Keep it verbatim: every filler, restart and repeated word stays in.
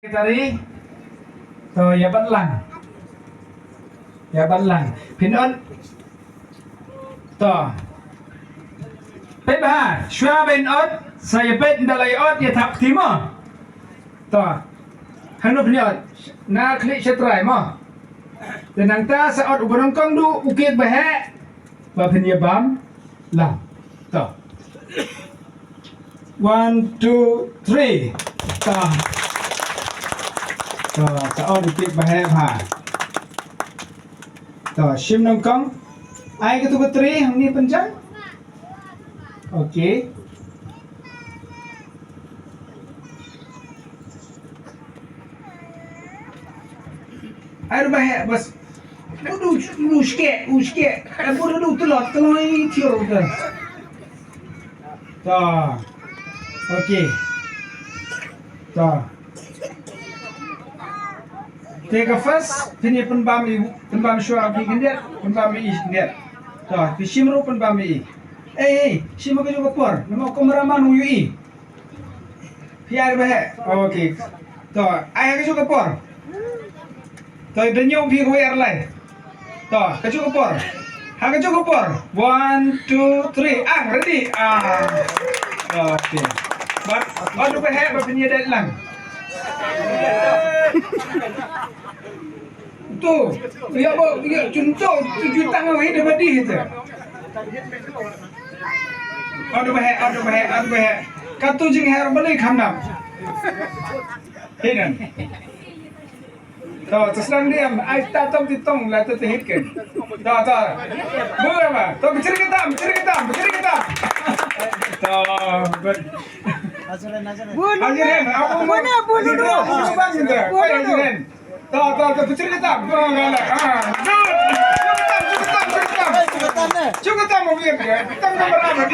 Secretary. To, ïa bat lang. Ïa bat lang. Phin ot. To. Peit bha, shuwa ban ot, sa ïa peit ynda la ïa ot, ïa thap kti mo. To. Hangno phin ïa ot? Na khlieh sha trai mo. Te nangta sa ot uba nyngkong duh u kek ba heh. Ba phin ïa bam lang. To. One, two, three. To. To, sa ot u kek ba heh bha. To, shim nyngkong. Ai katu ka tray hangne pynjah. Okay. Ai ba heh bas. Udu, udu shke, u shke. Ai bu udu tulot, tulot i tior udu. To. Okay. To. Te ka first, phin ïa pynbam i, pynbam shuwa ki khyndiat, pynbam i khyndiat. To, phi shim ruh pynbam i. Ei, ei, shim ka juh ka por, namar u kameraman u ïohi. Phi ai ba heh. Okay. To, ai ha kajuh ka por. To, da ñiew phi kawei ar lai. To, kajuh ka por. Ha kajuh ka por. One, two, three. Ah, ready. Ah. Okay. Bad, bad ba heh, bad phin ïa dait lang. Tu, ïa bo, ïa chun to, tu jutang wi de badi tu. Adu bahe, adu bahe, adu bahe. Katu jing her bali khandam. Hinan. To, tu sedang diam, ai ta tong ti tong la tu te hit ken. To, to. Bula ma, to bichir kita, bichir kita, bichir kita. To, but Bun, Haji Ren, aku mau bun, bun, bun, bun. Bun, bun. Haji Ren. Tahu, tahu, tahu, cerita. Kurang galak. Ah, good. Cerita, cerita, cerita. Cerita mau biar dia. Kita nggak berapa.